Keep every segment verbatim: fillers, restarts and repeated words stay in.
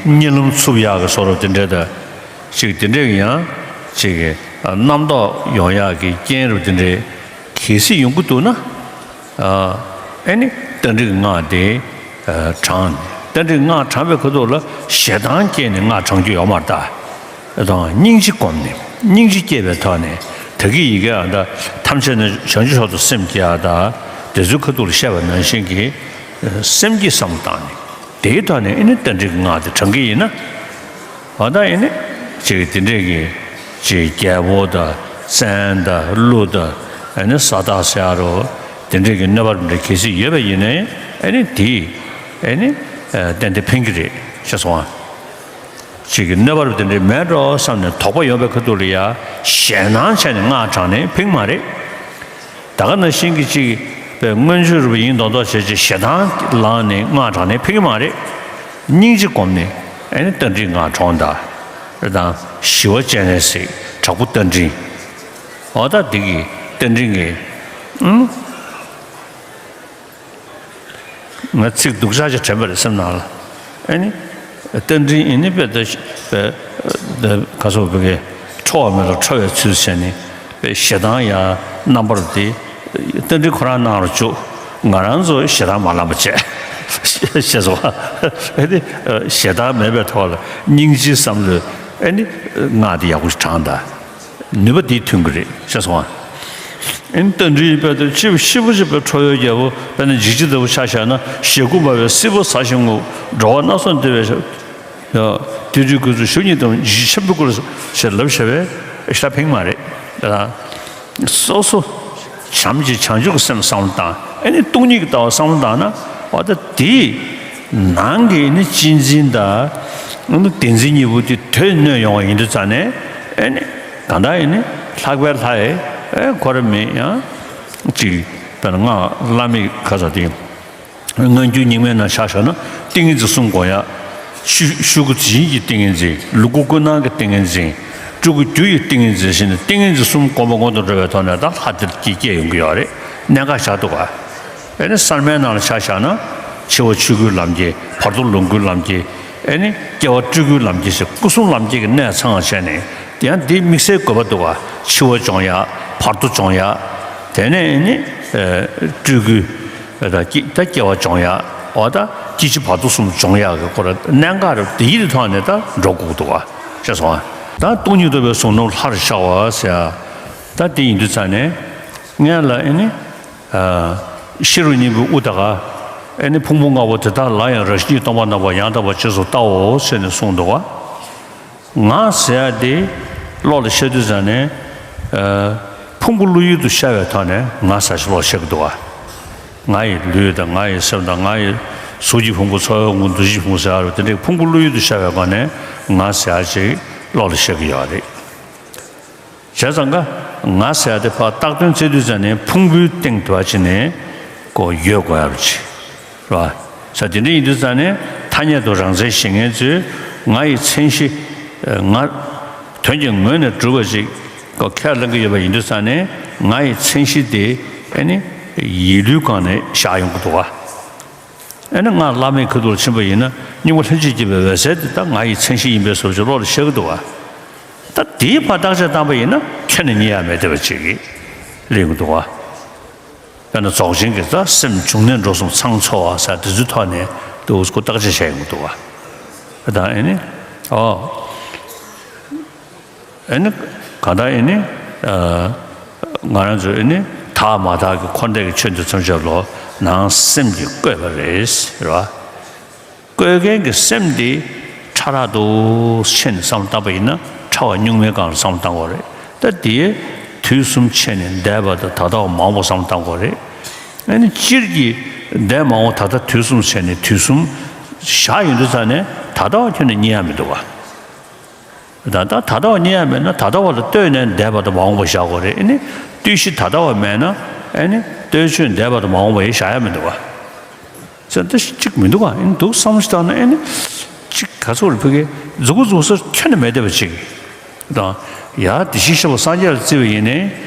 གཉིད་ལམ་འཚུབ་ཡག་གི་བཟོ་འདྲ་དེ་འདྲ་དང་། ཅིག་དེ་འདྲ་གི་ཡང་ཅིག་གི་རྣམ་རྟོག་ཡོང་ཡག་གི་རྐྱེན་རུ་དེ་འདྲ་གལ་སྲིད་ཡོང་གི་འདུག་ན། ཨ་ནི་རྟ་མགྲིན་སྔགས་དེ་བགྲངས་ནས། རྟ་མགྲིན་སྔགས་བགྲངས་པའི་ཁ་ཐུག་ལ་ཞེ་སྡང་སྐྱེས་ནས་སྔགས་བགྲང་རྒྱུ་ཡོད་མ་རེད་ད། དང་སྙིང་རྗེ་བསྒོམས་ནས། སྙིང་རྗེ་སྐྱེས་པའི་ཐོག་ནས། ད་གིན་ཡི་གེ་ཨ་ད་ཐམས་ཅད་ནི་བྱང་ཆུབ་མཆོག་ཏུ་སེམས་བསྐྱེད་ཨ་ད་དེ་ཚོའི་ཁ་ཐུག་ལ་བཤད་པ་ནང་བཞིན་གྱི་སེམས་ཀྱི་བསམ་བློ་བཏང་ནས། དེའི་ཐོག་ནས་ཨ་ནི་རྟ་མགྲིན་སྔགས་དེ་བགྲང་གི་ཡིན་ན། ཨ་ད་ཨ་ནི་ཅིག་དེ་འདྲས་ཀྱི་ཅིག་རྒྱལ་པོ་དང་བཙན་དང་ཀླུ་དང་། ཨ་ནི་ས་བདག་ཟེར་ཡ་རོ། དེ་འདྲས་ཀྱི་གནོད་པ་འདྲ་གལ་སྲིད་ཡོད་པ་ཡིན་ནའི། ཨ་ནི་དེས་ཨ་ནི་ཏན་ཏན་ཕན་གྱི་རེད། ཤེས་སོང་ཨ། ཅིག་གི་གནོད་པ་དེ་འདྲ་མེད་འགྲོ་བསམ་ནས་དོགས་པ་ཡོང་བའི་ཁ་ཐུག་ལ་ཡ་ཞེད་སྣང་བྱས་ནས་སྔགས་བགྲངས་ནས་ཕན་གྱི་མ་རེད། ད་ག་ནང་བཞིན་གྱི་ཅིག་པའི་མངོན་སྤྱོད་རུ་ཡིན་མདོག་མདོག་བྱས་ཅིག་ཞེ་སྡང་ལངས་ནས་སྔགས་བགྲངས་ནས་ཕན་གྱི་མ་རེད། སྙིང་རྗེ་བསྒོམས་ནས་ཨ་ནི་རྟ་མགྲིན་སྔགས་བགྲངས་དང་། རེད་དང་། ཞི་བ་སྤྱན་རས་གཟིགས། དྲག་པོ་རྟ་མགྲིན། འོ་ད་འདི་གི་རྟ་མགྲིན་གྱི། ཨང་། ང་ཚིག་སྡུག་ཅག་ཅིག་དྲན་པ་རེད་སེམས་ནང་ལ། ཨ་ནི། རྟ་མགྲིན་ཨ་ནི་དཔེ་ད་དཔེ་ད་ག་སོགས་བོད་སྐད་ཁྲོ་བ་མེད་ལ་ཁྲོ་བའི་ཚུལ་བྱས་ནས། དཔེ་ཞེ་སྡང་ཡང་རྣམ་པར་དེ། རྟ་མགྲིན་ཁོ་རང་སྣང་རུ་བཅུག་ང་རང་ཚོ་ཞེ་སྡང་མ་ལངས་པ་བྱས། ཤེས་སོང་ཨ། ཨ་ནི་ཞེ་སྡང་མེད་པའི་ཐོག་ལ་སྙིང་རྗེའི་བསམ་བློས་ཨ་ནི་སྔགས་དེ་ཡག་པོ་ཞིག་བགྲངས་དང་། ནུས་པ་འདིས་ཐོན་གྱི་རེད། ཤེས་སོང་ཨ། ཨིན་རྟ་མགྲིན་དཔེ་དེ་ཅིབ་ཤི་བུ་ཅིག་པའི་ཁྲོ་བོའི་རྒྱལ་པོ་དཔེར་ན་འཇིགས་བྱེད་ལྟ་བུ་ཆ་བཞག་ན། ཞེ་དགུ་འབར་བའི་སྲིད་པ་ཟ་ཞིང་ངུ། འགྲོ་བ་སྣ་ཚོགས་འདུལ་བའི་ཞབས། ཡ། དུས་དུས་ཀུན་ཏུ་ཞབས་གཉིས་བསྟན་པ། འཇིགས་བྱེད་འཆམ་པོའི་སྐུ་ལ་ཞེས་ལབ་བྱ་བའི་ཞེ་དྲག་ཕན་གྱི་མ་རེད། ཡ། སོ་སོ་བྱམས་ཀྱི་བྱང་ཆུབ་ཀྱི་སེམས་བསམ་བློ་བཏང་། ཨེ་ནི་སྟོང་ཉིད་ཀྱི་ལྟ་བ་བསམ་བློ་བཏང་ན། འོ་ད་དེ་ནང་གི་ནི་གཅེས་འཛིན་དང་ནི་བདེན་འཛིན་གཉིས་པོ་དེ་དོད་གནོད་ཡོང་བ་ཡིན་དུས་ཙང་ནས། ཨེ་ནི་གང་ལྟར་ཡིན་ནི་ལྷག་པའི་ལྷ་ཡི་ཨེ་ཁོ་ར་མི་ཡང་ཅིག་དཔེར་ན་སྔགས་བླ་མེད་ཁ་ས་དེ། སྔ་འགྱུར་རྙིང་མའི་ནང་ཆ་བཞག་ན་ཏིང་ངེ་འཛིན་གསུམ་སྒོམ་ཡ། ཤུ་ཤུ་གུ་ཇི་བཞིན་གྱི་ཏིང་ངེ་འཛིན། ལུ་གུ་ཀུན་སྣང་གི་ཏིང་ངེ་འཛིན། སྤྲུལ་སྐུ་རྒྱུ་ཡི་ཏིང་ངེ་འཛིན་ཞེས་ནས་ཏིང་ངེ་འཛིན་གསུམ་སྒོམ་པ་སྔོན་དུ་འགྲོ་བའི་ཐོག་ནས་ད་ལྷ་དེ་སྐྱེ་སྐྱེ་ཡོང་གི་ཡོད་རེད། གནད་འགག་ཆགས་འདུག་ག་ཨེ་ནི་གསར་མའི་ནང་ལ་ཆ་བཞག་ན། འཆི་བ་ཆོས་སྐུའི་ལམ་གྱི། བར་དོ་ལོངས་སྐུའི་ལམ་གྱི། ཨེ་ནི་སྐྱེ་བ་སྤྲུལ་སྐུའི་ལམ་གྱི་ཞེས་སྐུ་གསུམ་ལམ་གྱི་གི་གནད་ཚང་བ་བྱས་ནས། དེ་ཡང་འདི་དམིགས་བསལ་དགོས་པ་འདུག་ག་འཆི་བ་སྦྱོང་ཡ། བར་དོ་སྦྱོང་ཡ། དེ་ནས་ཨེ་ནི་སྤྲུལ་སྐུའི། ད་སྐྱེ་ད་སྐྱེ་བ་སྦྱོང་ཡ། འོ་ད་སྐྱེ་འཆི་བར་དོ་གསུམ་སྦྱོང་ཡ་གི་སྐོར་གནད་འགག་རེད། དེ་ཡི་ཐོག་ནས་ད་འགྲོ་དགོས་འདུག་ག་ཤེས་སོང་ཨ། ད་སྟོང་ཉིད་རྟོགས་པའི་གཟུངས་རྣམས་ལྷར་ཤར་བ་ཟེར་ཡ། ད་དེ་ཡིན་དུས་ཙང་ནས། སྔོན་ལ་ཨེ་ནི། ཨ། ཤེས་རབ་སྙིང་པོའི་དབུ་དང་ག་ཨེ་ནི་ཕུང་པོ་ལྔ་པོ་དེ་དག་ལ་ཡང་རང་བཞིན་གྱིས་སྟོང་པར་རྣམ་པར་ཡང་དག་པར་རྗེས་སུ་བལྟའོ་ཟེར་ནས་གསུངས་འདུག་ག་ང་ཟེར་ཡ་དེ་བློ་ལ་ཤར་དུས་ཙང་ནས། ཨ། ཕུང་པོ་བློ་ཡུལ་དུ་ཤར་བའི་ཐོག་ནས་ང་ཟེར་ཞིག་བློ་ལ་ཤར་གྱི་འདུག་ག་ང་ཡི་ལུས་དང་། ང་ཡི་སེམས་དང་། ང་ཡི་གཟུགས་ཀྱི་ཕུང་པོ། ཚོར་བའི་ཕུང་པོ། འདུ་ཤེས་ཕུང་པོ་ཟེར་ཡ་རུ་དེ་འདྲའི་ཕུང་པོ་བློ་ཡུལ་དུ་ཤར་བའི་སྒོ་ནས་ང་ཟེར་ཡ་ཅིག་བློ་ལ་ཤར་གྱི་ཡོད་རེད། བྱས་ཙང་ཀ་ང་ཟེར་ཡ་དེ་ཕར་བཏགས་དོན་བཙལ་དུས་ཙང་ནས་ཕུང་པོའི་སྟེང་དུ་བ་ཅིག་ནས་ཀོ་ཡོད་དགོས་ཡ་རུ་ཅིག་རེད་བ། ས་དེ་འདྲ་ཡིན་དུས་ཙང་ནས་ཐ་སྙད་དུ་རང་མཚན་ཞེས་ངེས་ཚུལ། ང་ཡི་མཚན་གཞི། ང་། དོན་གྱི་ངོས་ནས་གྲུབ་པ་ཅིག་ཀོ་ཁས་ལེན་གྱི་ཡོད་པ་ཡིན་དུས་ཙང་ནས། ང་ཡི་མཚན་གཞི་དེ་ཨེ་ནི་ཡིད་ལུས་སྒང་ནས་བཞག་ཡོང་གི་འདུག་བ། ཨེ་ནི་ང་བླ་མའི་ཁ་ཐུག་ལ་ཕྱིན་པ་ཡིན་ན། སྙིང་པོ་ལྷན་ཅིག་སྐྱེས་པའི་འོད་གསལ་དེ་ད་ང་ཡི་མཚན་གཞི་ཡིན་པའི་བཟོ་ཅིག་བློ་ལ་ཤར་གྱི་འདུག་བ། ད་དེའི་ཕར་བརྟག་དཔྱད་བཏང་པ་ཡིན་ན་ཁྱོན་ནས་རྙེད་ཡ་མེད་བསྡད་པ་ཅིག་གི་གླེང་གི་འདུག་བ། དཔེར་ན་རྫོགས་ཆེན་གྱི་ད་སེམས་བྱུང་གནས་འགྲོ་གསུམ་ཚང་ཚོ་བ་ཟེར་དེ་ཚོའི་ཐོག་ནས་འདུག་སྐོར་བརྟག་དཔྱད་བྱས་ཡོང་གི་འདུག་བ། ད་ཨེ་ནི། ཨོ། ཨེ་ནི། གང་ལྟར་ཨེ་ནི། ཨ། ང་རང་ཚོས་ཨེ་ནི་དག་མ་དག་གི་འཁོར་འདས་ཀྱི་ཆོས་འདི་ཚང་ཆ་ལོ་ནང་སེམས་ཀྱིས་བཀོད་པ་རེད། རེད་བ། བཀོད་མཁན་གྱི་སེམས་འདི་ཕྲ་རགས་འདུག་ཕྱིན་བསམ་བློ་བཏང་པ་ཡིན་ན། ཕྲ་བ་གཉུག་མའི་སྒང་ལ་བསམ་བློ་བཏང་དགོས་རེད། ད་དེ་དུས་གསུམ་ཕྱེ་ནས་འདས་པ་དང་ད་ལྟ་བ་མ་འོངས་པ་བསམ་བློ་བཏང་དགོས་རེད། ཨེ་ནི་སྤྱིར་གྱི་འདས་མ་འོངས་ད་ལྟ་དུས་གསུམ་ཕྱེ་ནས་དུས་གསུམ་བཞག་ཡོང་དུས་ཙང་ནས་ད་ལྟ་བ་ཁྱོན་ནས་རྙེད་ཡ་མི་འདུག་བ། ད་ལྟ་ད་ལྟ་བ་རྙེད་ཡ་མེད་ན། ད་ལྟ་བ་ལ་ལྟོས་ནས་འདས་པ་དང་མ་འོངས་པ་བཞག་དགོས་རེད། ཨེ་ནི་ལྟོས་གཞི་ད་ལྟ་བ་མེད་ན། ཨེ་ནི་ལྟོས་ཆོས་འདས་པ་དང་མ་འོངས་པ་ཡང་བཞག་ཡ་མི་འདུག་བ། ཙང་ད་གཅིག་མི་འདུག་ག་ཨེ་ནི་འདུག་བསམ་བློ་ཞིག་བཏང་ན། ཨེ་ནི་གཅིག་ག་ཚོད་རེ་ཕ་གི་མཛུབ་གུ་འཛུགས་ས་ཁྱོན་ནས་མེད་བསྡད་པ་ཅིག་དང་། ཡ། དེ་བཞིན་གཤེགས་པ་སངས་རྒྱས་ལ་བརྩི་བ་ཡིན་ནའི།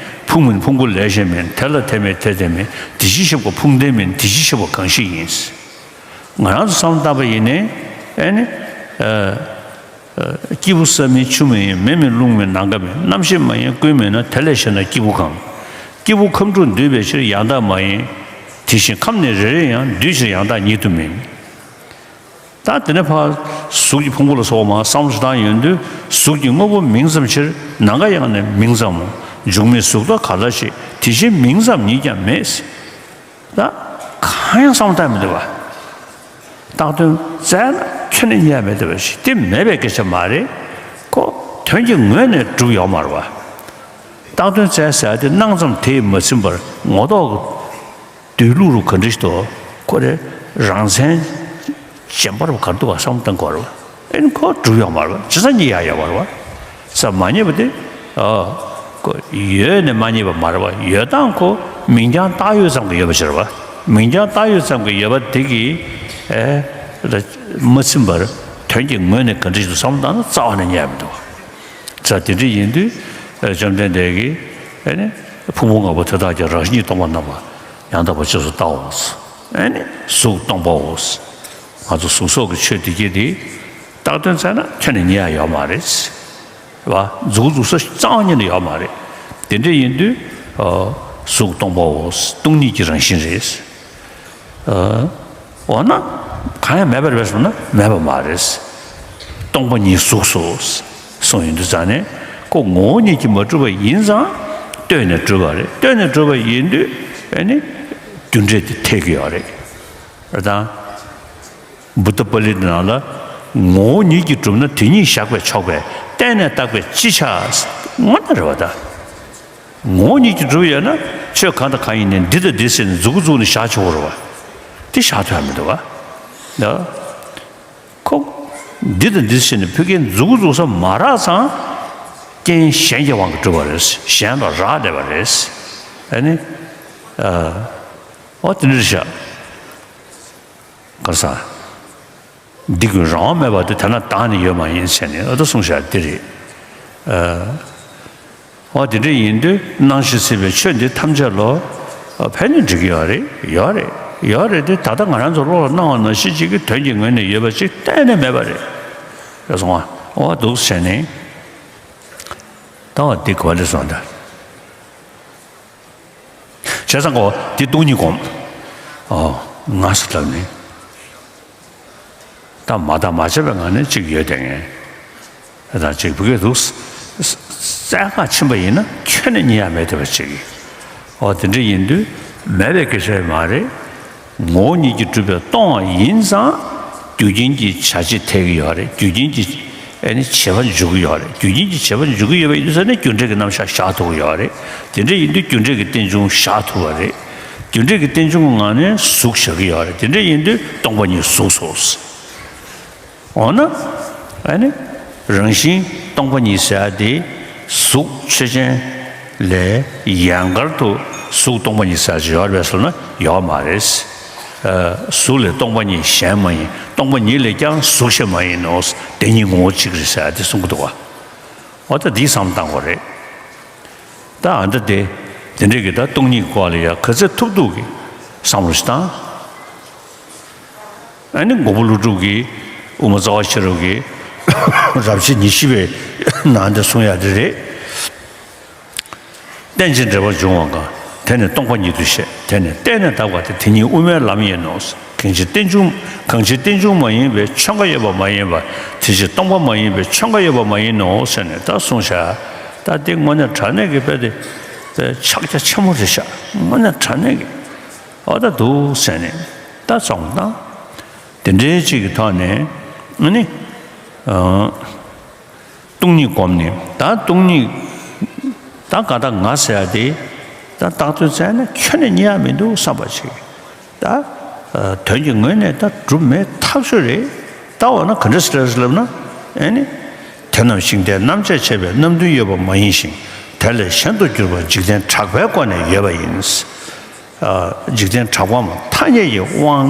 ཕུང་མིན་ཕུང་པོ་ལས་གཞན་མིན། དེ་ལ་དེ་མེད་དེ་དེ་མིན། དེ་བཞིན་གཤེགས་པ་ཕུང་ལྡན་མིན། དེ་བཞིན་གཤེགས་པ་གང་ཞིག་ཡིན། ང་རང་ཚོ་བསམ་བློ་བཏང་པ་ཡིན་ནའི། ཨེ་ནི། ཨ། ཨ། སྐྱེས་བུ་བསམ་མིན་ཆུ་མ་ཡིན། མེ་མིན་རླུང་མིན་ནམ་མཁའ་མིན། རྣམ་ཤེས་མ་ཡིན་ཀུན་མིན་ན། དེ་ལས་གཞན་དག་སྐྱེས་བུ་གང་། སྐྱེས་བུ་ཁམས་དྲུག་འདུས་པའི་ཕྱིར། ཡང་དག་མ་ཡིན་དེ་བཞིན་ཁམས་ནི་རེ་རེ་ཡང་། འདུས་ཕྱིར་ཡང་དག་ཉིད་དུ་མིན། ད་དེ་ནས་ཕར་གཟུགས་ཀྱི་ཕུང་པོ་ལ་སོགས་པ་མར་བསམ་བློ་ཞིག་བཏང་ཡོང་དུས། གཟུགས་ཀྱི་དངོས་པོ་མིང་ཙམ་ཕྱིར། ནམ་མཁའ་ཡང་ནི་མིང་ཙམ་མོ། འཇུག་མིན་གཟུགས་ལྟ་ག་ལ་ཞིག་དེ་བཞིན་མིང་ཙམ་ཉིད་ཀྱང་མེད། ད་གང་ཡང་བསམ་བློ་བཏང་མི་འདུག་བ། བཏགས་དོན་བཙལ་ན་ཁྱོན་ནས་རྙེད་ཡ་མེད་བསྡད་པ་ཞིག་དེ་མེད་པའི་སྐད་ཆ་མ་རེད། ཁོ་དོན་གྱི་ངོས་ནས་གྲུབ་ཡོད་མ་རེད་བ། བཏགས་དོན་བཙལ་ཟེར་ཡ་དེ་སྣང་ཙམ་དེས་མ་ཟིན་པར་ངོ་ཐོག་གི་སྡོད་ལུགས་རུ་ག་འདྲ་ཞིག་འདུག་ཁོ་རེ་རང་མཚན་རྗེན་པ་རུ་ག་འདུག་བ་བསམ་བློ་གཏོང་དགོས་རེད་བ། ཨེ་ནི་ཁོ་གྲུབ་ཡོད་མ་རེད་བ། ཇི་ཙམ་རྙེད་ཡ་ཡོད་མ་རེད་བ། ས་མ་རྙེད་པ་དེ། ཨ། ཁོ་ཡོད་ནས་མ་རྙེད་པ་མ་རེད་བ། ཡོད་སྟངས་ཁོ་མིང་རྐྱང་བཏགས་ཡོད་ཙམ་གྱི་ཡོད་པ་ཞིག་རེད་བ། མིང་རྐྱང་བཏགས་ཡོད་ཙམ་གྱི་ཡོད་པ་དེ་གིས། ཨེ། ལ་མ་ཚིམ་པར་དོན་གྱི་ངོས་ནས་ག་འདྲ་ཞིག་འདུག་བསམ་བློ་བཏང་ན་རྩ་བ་ནས་རྙེད་མི་འདུག་བ། ས་དེ་འདྲ་ཡིན་དུས། ཨེ། བཅོམ་ལྡན་འདས་ཀྱིས། ཨེ་ནི། ཕུང་པོ་ལྔ་པོ་དེ་དག་ཀྱང་རང་བཞིན་གྱིས་སྟོང་པར་སྣང་བ་ཡང་དག་པར་རྗེས་སུ་བལྟའོ། ཨེ་ནི་གཟུགས་སྟོང་པའོ། ང་ཚོ་གཟུགས་སོགས་ཀྱི་ཆོས་འདི་སྐད་དེ་བཏགས་དོན་བཙལ་ན་ཁྱོན་ནས་རྙེད་ཡ་ཡོད་མ་རེད། བ། མཛུབ་གུ་འཛུགས་ས་རྩ་བ་ཉིད་ནས་ཡོད་མ་རེད། དེ་འདྲ་ཡིན་དུས། ཨ། གཟུགས་སྟོང་པའོ། སྟོང་ཉིད་ཀྱི་རང་བཞིན་རེད། ཨ། འོ་ན། གང་ཡང་མེད་པ་རེད་པས་ཟེར་ན་མེད་པ་མ་རེད། སྟོང་པ་ཉིད་གཟུགས་སོ། གསུངས་ཡོང་དུས་ཙང་ནས་ཁོ་ངོ་བོ་ཉིད་ཀྱིས་མ་གྲུབ་པ་ཡིན་ཙང་ལྟོས་ནས་གྲུབ་པ་རེད། ལྟོས་ནས་གྲུབ་པ་ཡིན་དུས་ཨེ་ནི་རྒྱུ་འབྲས་དེ་འཐད་ཀྱི་ཡོད་རེད། རེད་དང་། བུདྡྷ་པཱ་ལི་ནང་ལ་ངོ་བོ་ཉིད་ཀྱིས་གྲུབ་ན་དེ་ཉིད་བཞག་པས་ཆོག་པས་བརྟེན་ནས་བཏགས་པས་ཅི་ཆགས། དངོས་གནས་རེད་བ་ད། ངོ་བོ་ཉིད་ཀྱིས་གྲུབ་ཡོད་ན་ཆོས་གང་དང་གང་ཡིན་ནའི་འདི་དང་འདི་ཟེར་ནས་མཛུབ་གུ་བཙུགས་ནས་བཞག་ཆོག་གི་རེད་བ། དེ་བཞག་ཐུབ་ཡ་མི་འདུག་བ། ད་ཁོ་འདི་དང་འདི་ཟེར་ནས་ཕ་གིའི་མཛུབ་གུ་བཙུགས་ས་མ་རག་ཙང་རྐྱེན་གཞན་གྱི་དབང་གིས་གྲུབ་པ་རེད། གཞན་ལ་རག་བསྡད་པ་རེད། ཨ་ནི། ཨ། འོ་དེ་འདྲ་བཞག་ག་ས། འདི་ཀུན་རང་དབང་མེད་པ་སྟེ། དེས་ན་བདག་ནི་ཡོད་མ་ཡིན་ཟེར་ནས་ཨ་ད་གསུངས་བཞག་འདི་རེད། ཨ། འོ་དེ་འདྲ་ཡིན་དུས་སྣང་ཞིང་སྲིད་པའི་ཆོས་འདི་ཐམས་ཅད་ལོ། ཨ། ཕན་ནི་འགྲིག་གི་ཡོད་རེད། ཡོད་རེད། ཡོད་རེད་དེ་ད་ལྟ་ང་རང་ཚོ་བློ་ལ་སྣང་བ་ནང་བཞིན་ཅིག་གི་དོན་གྱི་ངོས་ནས་ཡོད་པ་ཅིག་གཏན་ནས་མེད་པ་རེད། རེད་སོང་ཨ། འོ་འདུག་བྱས་ནས། ད་འོ་འདི་ག་རེ་སོང་ད། བྱས་ཙང་ཁོ་འདི་སྟོང་ཉིད་སྒོམ། ཨོ། ང་སུ་ལབ་ནི། ད་མ་བརྟགས་མ་དཔྱད་པའི་ངང་ནས་གཅིག་ཡོད་དེ་ངས། ད་གཅིག་བུ་གས་འདུག་བཙལ་ག་ཕྱིན་པ་ཡིན་ན་ཁྱོན་ནས་རྙེད་ཡ་མེད་བསྡད་པ་ཅིག་ཨོ་དེ་འདྲ་ཡིན་དུས་མེད་པའི་སྐད་ཆ་མ་རེད། ངོ་བོ་ཉིད་ཀྱིས་གྲུབ་པའི་སྟོང་པ་ཡིན་ཙང་རྒྱུ་རྐྱེན་གྱི་བྱ་བྱེད་འཐད་ཀྱི་ཡོད་རེད། རྒྱུ་རྐྱེན་གྱི་ཨེ་ནི་བྱེད་པ་འཇུག་གི་ཡོད་རེད། རྒྱུ་རྐྱེན་གྱི་བྱེད་པ་འཇུག་གི་ཡོད་པ་ཡིན་དུས་ཙང་ནས་རྒྱུ་འབྲས་ཀྱི་རྣམ་གཞག་བཞག་ཐུབ་ཀྱི་ཡོད་རེད། དེ་འདྲ་ཡིན་དུས་རྒྱུ་འབྲས་ཀྱི་རྟེན་འབྱུང་བཞག་ཐུབ་པ་རེད། རྒྱུ་འབྲས་ཀྱི་རྟེན་འབྱུང་གི་ངང་ནས་གཟུགས་བཞག་གི་ཡོད་རེད། དེ་འདྲ་ཡིན་དུས་སྟོང་པ་ཉིད་གཟུགས་སོ། འོ་ན། ཨ་ནི། རང་བཞིན་སྟོང་པ་ཉིད་ཟེར་ཡ་དེ། གཟུགས་ཆོས་ཅན། ལས་ཡན་གར་དུ་གཟུགས་སྟོང་པ་ཉིད་ཟེར་ཡ་ཅིག་ཡོད་རེད་པས་ཟེར་ན་ཡོད་མ་རེད། ཨ། གཟུགས་ལས་སྟོང་པ་ཉིད་གཞན་མ་ཡིན། སྟོང་པ་ཉིད་ལས་ཀྱང་གཟུགས་གཞན་མ་ཡིན་ནོ། དེ་གཉིས་ངོ་བོ་གཅིག་རེད་ཟེར་ཡ་དེ་གསུང་གི་འདུག་བ། འོ་ད་འདིའི་བསམ་བློ་བཏང་དགོས་རེད། ད་ཨ་འདི་དེ། དེ་འདྲས་ཀྱི་ད་སྟོང་ཉིད་སྐོར་ལ་ཡ་ག་ཚོད་ཐུབ་ཐུབ་ཀྱི་བསམ་བློ་ཞིག་བཏང་། ཨ་ནི་མགོན་པོ་ཀླུ་སྒྲུབ་ཀྱིས་དབུ་མ་རྩ་བ་ཤེས་རབ་ཀྱི་རབ་བྱེད་ཉི་ཤུ་པའི་ནང་དུ་གསུང་ཡ་དེ་རེད། རྟེན་ཅིང་འབྲེལ་པར་འབྱུང་བ་གང་། དེ་ནི་སྟོང་པ་ཉིད་དུ་བཤད། དེ་ནི་བརྟེན་ནས་བཏགས་པ་སྟེ། དེ་ཉིད་དབུ་མའི་ལམ་ཡིན་ནོ། གང་ཕྱིར་རྟེན་འབྱུང་། གང་ཕྱིར་རྟེན་འབྱུང་མ་ཡིན་པའི་ཆོས་འགའ་ཡོད་པ་མ་ཡིན་པ། དེ་ཕྱིར་སྟོང་པ་མ་ཡིན་པའི་ཆོས་འགའ་ཡོད་པ་མ་ཡིན་ནོ་ཟེར་ནས་ད་གསུངས་བཞག་ད་འདི་དངོས་གནས་དྲང་གནས་ཀྱི་དཔེ་དེ་ཕྱག་རྒྱ་ཆེན་པོ་རེད་ཤག་དངོས་གནས་དྲང་གནས་ཀྱི་འོ་ད་འདུག་ཟེར་ནས་ད་བཙོང་དང་། དེ་འདྲའི་ཅིག་གི་ཐོག་ནས་ཨ་ནི། སྟོང་ཉིད་སྒོམ་ནས་ད་སྟོང་ཉིད་ད་ག་ད་ང་ཟེར་ཡ་དེ་ད་བཏགས་དོན་བཙལ་ན་ཁྱོན་ནས་རྙེད་ཡ་མི་འདུག་བསམ་པ་ཞིག་ད་དོན་གྱི་ངོས་ནས་ད་གྲུབ་མེད་ཐག་ཆོད་རེད། ད་འོ་ན་ག་འདྲ་ཟེར་ལབ་ན་ཨེ་ནི། དེ་རྣམས་ཤིང་རྟའི་རྣམ་བཅད་བྱས་པའི་རྣམ་བདུན་ཡོད་པ་མ་ཡིན་ཞིང་། དེ་ལས་གཞན་དུ་གྱུར་པ་འཇིག་རྟེན་གྲགས་པའི་སྒོ་ནས་ཡོད་པ་ཡིན། འཇིག་རྟེན་གྲགས་པ་མ་ཐ་སྙད་ཀྱི་དབང་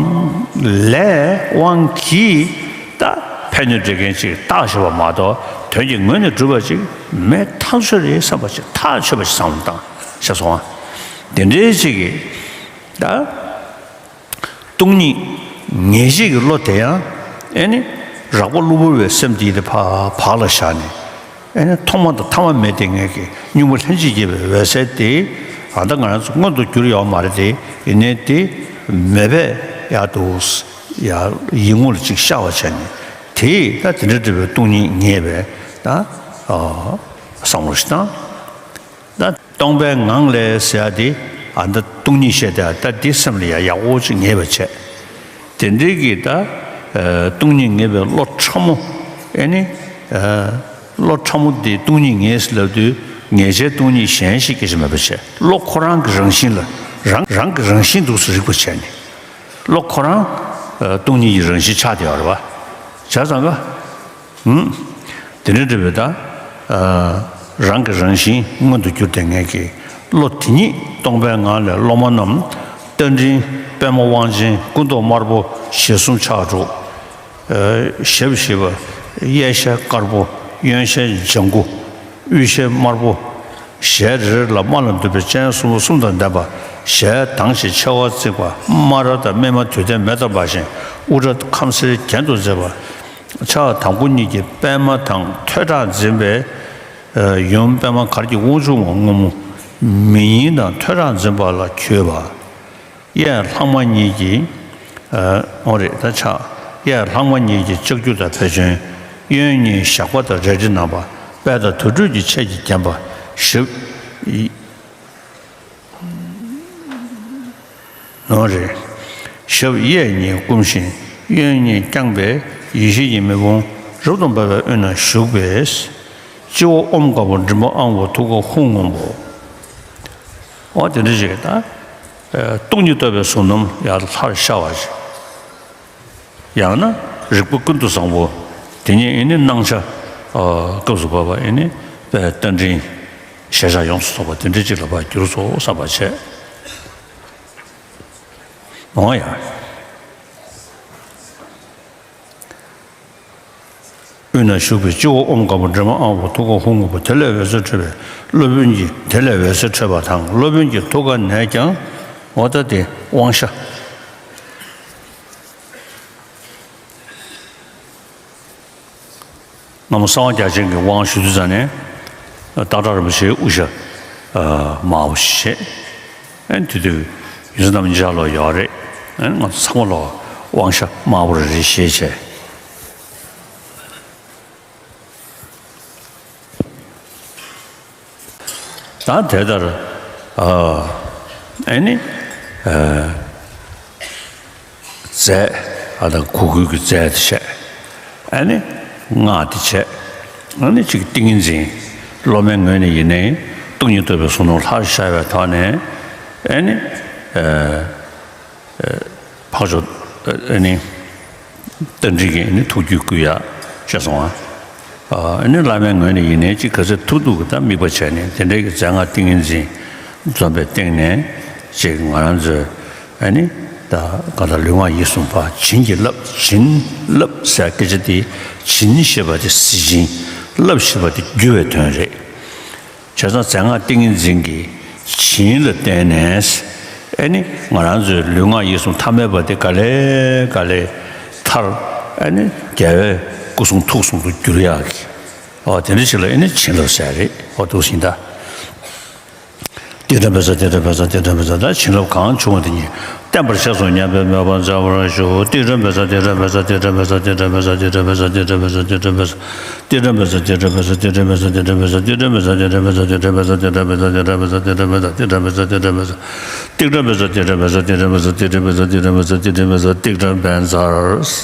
ལས་དབང་གིས་ད་ཕན་གནོད་འབྲེལ་མཁན་ཅིག་བཏགས་བཞག་པ་མ་གཏོགས་དོན་གྱི་ངོས་ནས་གྲུབ་པ་ཅིག་མེད་ཐག་ཆོད་རེད་བསམ་པ་ཅིག་ཐག་ཆོད་པ་ཅིག་བསམ་བློ་བཏང་ཤེས་སོང་ཨ། དེ་འདྲའི་ཅིག་གིས་ད་སྟོང་ཉིད་ངེས་ཤེས་ཀྱི་བློ་དེ་ཡང་ཨེ་ནི་ རགས་པ་གློ་བུར་བའི་སེམས་དེ་དེ་ཕར་བག་ལ་བཞག་ནས། ཨེ་ནས་ཐོག་མ་དང་ཐ་མ་མེད་དེ་ངེད་ཀྱི་གཉུག་མ་ལྷན་ཅིག་སྐྱེས་པའི་འོད་གསལ་དེ། ཨ་ད་ང་རང་ཚོ་མངོན་དུ་གྱུར་ཡོད་མ་རེད་དེ། ཡིན་ནའི་དེ་མེད་པས་ཡག་འདུག། ཡ་ཡིད་ངོ་ལ་ཅིག་ཤར་བ་བྱས་ནས། དེས་ད་དེ་འདྲ་འདྲ་བའི་སྟོང་ཉིད་ངེས་པའི་ད་ཨ་བསམ་བློ་ཞིག་བཏང་། ད་སྟོང་པའི་ངང་ལས་ཟེར་ཡ་དེ། ཨ་ད་སྟོང་ཉིད་བཤད་དེ་ད་འདི་སེམས་ལ་ཡ་ཡག་པོ་ཅིག་ངེས་པ་བྱས། དེ་འདྲའི་གི་ད་ཨ་སྟོང་ཉིད་ངེས་པའི་བློ་ཕྲ་མོ། ཨེ་ནི་ཨ་བློ་ཕྲ་མོ་དེ་སྟོང་ཉིད་ངེས་ཟེར་ལབ་དུས་ངེས་བྱའི་སྟོང་ཉིད་གཞན་ཞིག་སྐད་ཆ་མེད་པ་བྱས། བློ་ཁོ་རང་གི་རང་བཞིན་ལ་རང་རང་གི་རང་བཞིན་འདུག་སེ་རིག་པ་བྱས་ནས། བློ་ཁོ་རང་ཨ་སྟོང་ཉིད་ཀྱི་རང་བཞིན་ཆགས་བསྡད་ཡོད་རེད་པ། བྱས་ཙང་ཀ་ཨུམ། དེ་འདྲ་འདྲ་བའི་ད། ཨ་རང་གི་རང་བཞིན་མངོན་དུ་གྱུར་ཏེ་ངེད་ཀྱི་བློ་དེ་ཉིད་སྟོང་པའི་ངང་ལས་སློབ་མ་རྣམས། རྟ་མགྲིན་པདྨ་དབང་ཆེན་སྐུ་མདོག་དམར་པོ་ཞལ་གསུམ་ཕྱག་དྲུག། ཨ་ཞབས་བཞི་པ་གཡས་ཞལ་དཀར་པོ་གཡོན་ཞལ་ལྗང་གུ། དབུས་ཞལ་དམར་པོ། ཞལ་རེ་རེ་ལ་དམར་ལ་མདོག་པའི་སྤྱན་གསུམ་པོ་གསུམ་དང་ལྡན་པ། ཞལ་དྭངས་ཤིང་མཆེ་བ་གཙིགས་པ། སྨ་ར་དང་སྨིན་མ་དུས་མཐའི་མེ་ལྟར་འབར་ཞིང་། དབུ་སྐྲ་ཁམ་སེར་གྱེན་དུ་མཛེས་པ། ཕྱག་དང་པོ་གཉིས་ཀྱིས་པདྨ་དང་ཐོད་ཁྲག་འཛིན་པའི་ཡུམ། པདྨ་གར་གྱི་དབང་ཕྱུག་མ་སྔོན་མོ། མིག་གཉིས་དང་ཐོད་ཁྲག་འཛིན་པ་ལ་གུས་པ། གཡས་ལྷག་མ་གཉིས་ཀྱིས། ཨ་འོ་རེད་ད་ཕྱག་གཡས་ལྷག་མ་གཉིས་ཀྱིས་ལྕགས་ཀྱུ་དང་བེ་ཅོན། གཡོན་གཉིས་ཞགས་པ་དང་རལ་གྲི་བསྣམས་པ། དཔལ་དང་དུར་ཁྲོད་ཀྱི་ཆས་ཀྱིས་བརྒྱན་པ། ཞབས། ནོ་རེད། ཞབས་གཡས་གཉིས་བསྐུམ་ཞིང་གཡོན་གཉིས་བརྐྱངས་པས་ཡེ་ཤེས་ཀྱི་མེ་དཔུང་རབ་ཏུ་འབར་བའི་དབུས་ན་བཞུགས་པས། སྤྱི་བོ་ཨོཾ་དཀར་པོ་མགྲིན་པ་དབང་པོ་ཐུགས་ཀར་ཧཱུྃ་སྔོན་པོ། འོ་དེ་འདྲ་ཞིག་ད། སྟོང་ཉིད་རྟོགས་པའི་གཟུགས་རྣམས་ཡར་ལྷར་ཤར་བ་ཞིག། ཡང་ན་རིག་པ་ཀུན་ཏུ་བཟང་པོ། དེ་ཉིད་ཨེ་ནི་སྣང་ཆ། ཨ་སྐབས་སུ་བབ་པ་ཨེ་ནི་དཔལ་རྟ་མགྲིན། ཞལ་ཆགས་ཡོངས་སུ་རྫོགས་པ་དེ་འདྲ་ཅིག་ལ་ཕར་གྱུར་སོང་བསམ་པ་བྱས། འོང་ཡ། དབུས་ན་བཞུགས་པའི་སྤྱི་བོ་ཨོཾ་དཀར་པོ་མགྲིན་པ་དབང་པོ་ཐུགས་ཀར་ཧཱུྃ་སྔོན་པོ། དེ་ལས་འོད་ཟེར་འཕྲོས་པས་སློབ་དཔོན་གྱི། དེ་ལས་འོད་ཟེར་འཕྲོས་པ་དང་སློབ་དཔོན་གྱི་ཐུགས་ཀ་ནས་ཀྱང་། འོ་ད་དེ་དབང་ཤ། སྔ་མོ་གསང་བ་རྒྱ་ཅན་གྱི་དབང་ཞུ་དུས་ཙམ་ནས། སྟག་བྲག་རིན་པོ་ཆེའི་དབུ་ཞྭ་དམར་པོ་ཞིག་བཞེས། ཨ་ནི་དེ་དུས་ཡུལ་ཚོ་རྣམས་ཉིན་ཞག་ལོ་ཡོད་རེད། ཨ་ནི་ང་ཚོ་ཚང་མ་ལོ་དབང་ཤ་དམར་པོ་རེ་རེ་བཞེས་བྱས། ད་དེ་ལྟར། ཨ་ཨེ་ནི། ཨ་རྫས། ཨ་ད་གུ་གུལ་གྱི་རྫས་དེ་བྱས། ཨེ་ནི། སྔགས་དེ་བྱས། ཨེ་ནི་ཅིག་ཏིང་ངེ་འཛིན། སློབ་མའི་ངོས་ནས་ཡིན་ནའི་སྟོང་ཉིད་རྟོགས་པའི་གཟུགས་སྣང་ལྷར་ཤར་བའི་ཐོག་ནས། ཨེ་ནི། ཨ། འཕགས་མཆོག་ཨ་ནི་རྟ་མགྲིན་གྱི་ཨ་ནི་ཐུགས་རྒྱུད་བསྐུལ་ཡག་བྱས་སོང་ང་། ཨ་ནི་བླ་མའི་ངོས་ནས་ཡིན་ནའི་ཅིག་ག་ཚོད་ཐུབ་ཐུབ་ཀྱི་ད་དམིགས་པ་བྱས་ནས་དེ་འདྲའི་གི་རྫས་སྔགས་ཏིང་ངེ་འཛིན་འཛོམས་པའི་སྟེང་ནས་ཅིག་ང་རང་ཚོའི་ཨ་ནི་ད་གང་ལྟར་ལུས་ངག་ཡིད་གསུམ་པ་བྱིན་གྱིས་བརླབས། བྱིན་བརླབས་ཟེར་སྐད་ཆ་དེ། བྱིན་ཞེས་པ་དེ་གཟི་བྱིན། བརླབས་ཞེས་པ་དེ་བསྒྱུར་བའི་དོན་རེད། བྱས་ཙང་རྫས་སྔགས་ཏིང་ངེ་འཛིན་གྱི་བྱིན་ལ་བརྟེན་ནས། ཨེ་ནི་ང་རང་ཚོའི་ལུས་ངག་ཡིད་གསུམ་ཐ་མལ་པ་དེ་ག་ལེ་ག་ལེ་ཐར། ཨེ་ནི་རྒྱལ་བའི་སྐུ་གསུང་ཐུགས་གསུང་དུ་འགྱུར་ཡག་གི། འོ་དེ་འདྲ་ཞིག་ལ་ཨེ་ནི་བྱིན་རླབས་ཟེར་རེད། འོ་འདུག་ཟིན་ད། ཏིག་ཏྲ་བཛྲ་ཏིག་ཏྲ་བཛྲ་ཏིག་ཏྲ་བཛྲ། ད་བྱིན་རླབས་གང་བྱུང་བ་དེ་ཉིད་བརྟན་པར་གཤེགས་སུ་མཉམ་པའི་མོས་པ་མཛད་པར་ཞུ། ཏིག་ཏྲ་བཛྲ་ཏིག་ཏྲ་བཛྲ་ཏིག་ཏྲ་བཛྲ། ཏིག་ཏྲ་བཛྲ།